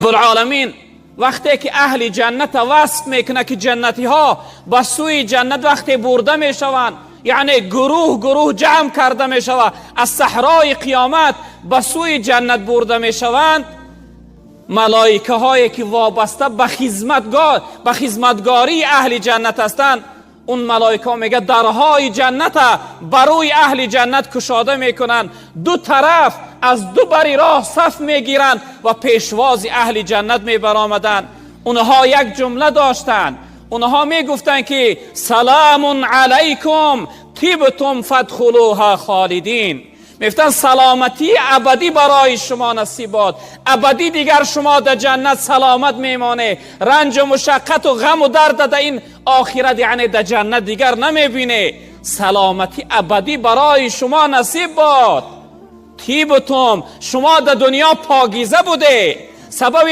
Раббулъоламин вақте ки аҳли ҷанната васф мекунад, ки ҷаннатиҳо ба сӯи ҷаннат вақте бурда мешаванд, яъне гурӯҳ гурӯҳ ҷамъ карда мешавад, аз саҳрои қиёмат ба сӯи ҷаннат бурда мешаванд, малоикаҳое ки вобаста ба хизматгор, ба хизматгории аҳли ҷаннат ҳастанд, он малоикаҳо мегӯяд, дарҳои ҷанната барои аҳли ҷаннат кушода мекунанд, ду тараф аз ду бари роҳ саф мегиранд ва пешвози аҳли ҷаннат мебаромаданд. Онҳо як ҷумла доштанд, онҳо мегуфтанд, ки саламун алайкум тибтум фадхулуҳа холидин. Мегуфтанд, саломатии абадӣ барои шумо насиб бод, абадӣ дигар шумо дар ҷаннат саломат мемонед, ранҷу мушаққату ғаму дард дар ин охират, яъне дар ҷаннат, дигар намебинед, саломатии абадӣ барои шумо насиб бод. Тибтум, шумо дар дунё покиза будед, сабаби